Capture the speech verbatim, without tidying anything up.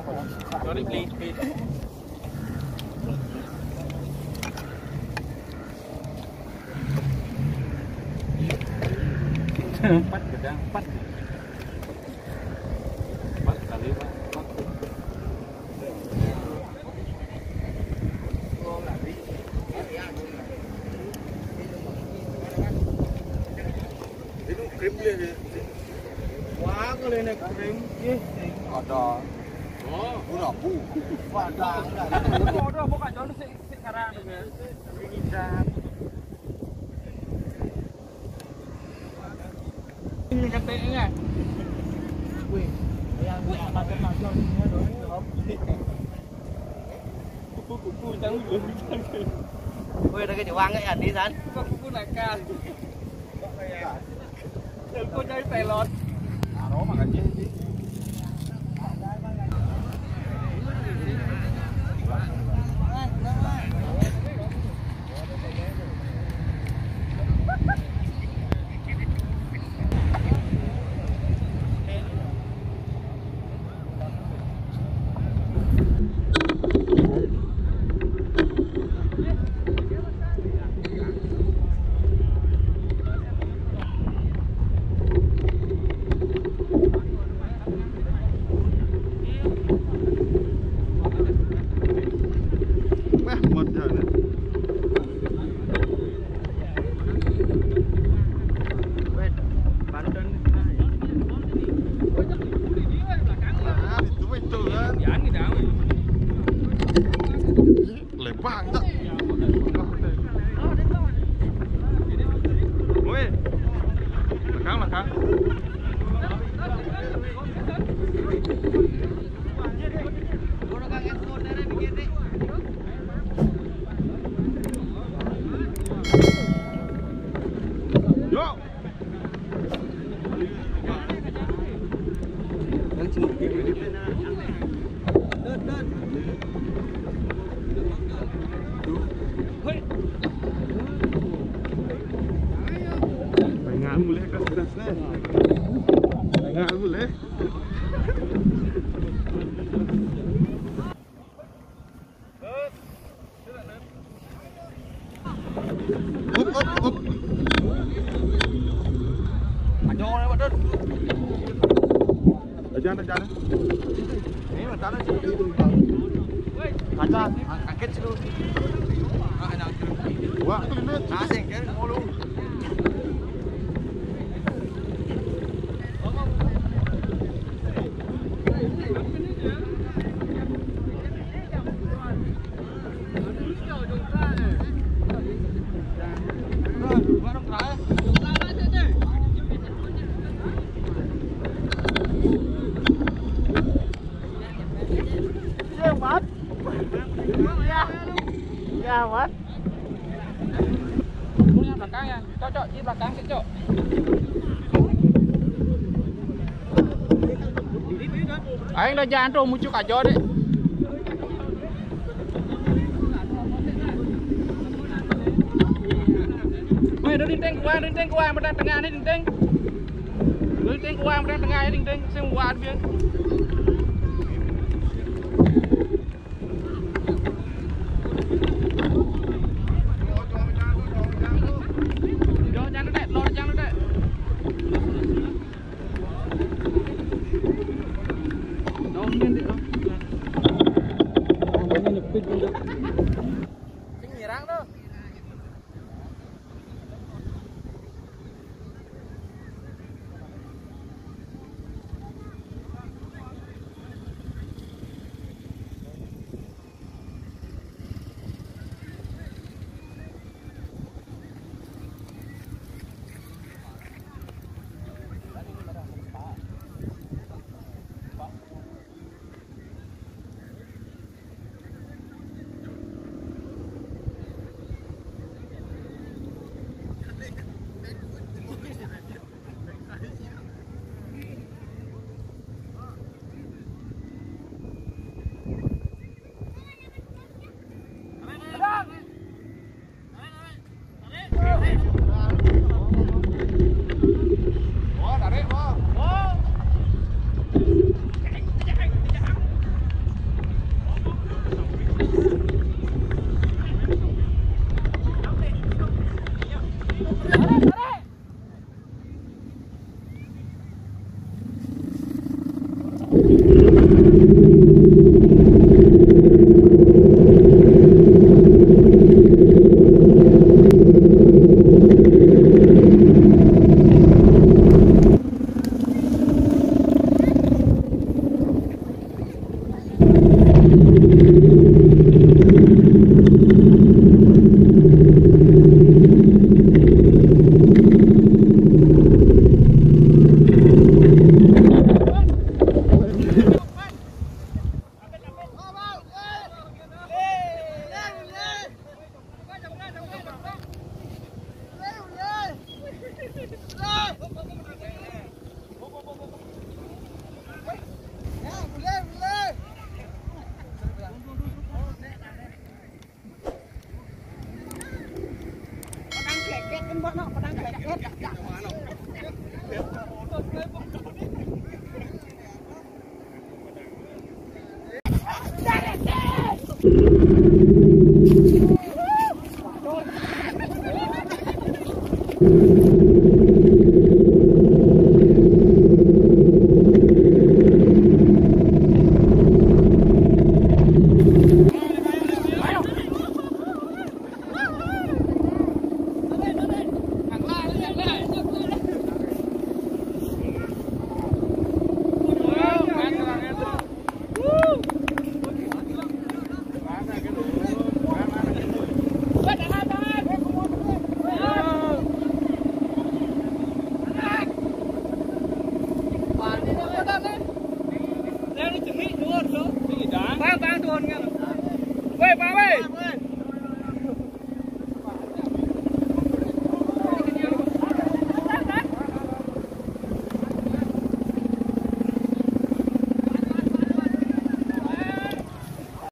Sorry, please, please. Empat gedang, empat. Empat kali, Pak. Empat. Ini krim dia, dia. Wah, kalau ini krim, ih, ada. Oh, udah bu. Wadah. Udah, bukan jauh sih, sih sekarang tuh, ya. Ini dah. Ini katanya. Wih, yang macam-macam ini ada. Kupu-kupu tahu. Wih, ada kejawang ya di sana. Kupu-kupu nakal. Yang kau jadi pelot. Aroma kan dia. Wah, muat dah, nih. Wait, Banten. Ah, itu, itu kan. Lebang, tak? Woi, lekang, lekang. Yo. Pengen mulai keras-keras nih. Pengen mulai. Up, up, up. Aja, aja. Ini mana sih? Aja, kaget sih lu. Ah, enak. Wah, itu ini. Asing kan, mau lu. Ya, Mat. Ya. Ya, Mat. Yang belakang ya. Cocok di belakang sih, Cok. Aing dah jantung mucuk aja deh. Woi, dari dinding kuah, dinding kuah, yang penting tengah nih dinding. Dinding kuah, yang penting tengah nih dinding, sing kuat biar. Jangan, jangan, Dek, lor, jangan, Dek. Sing nyerang tuh.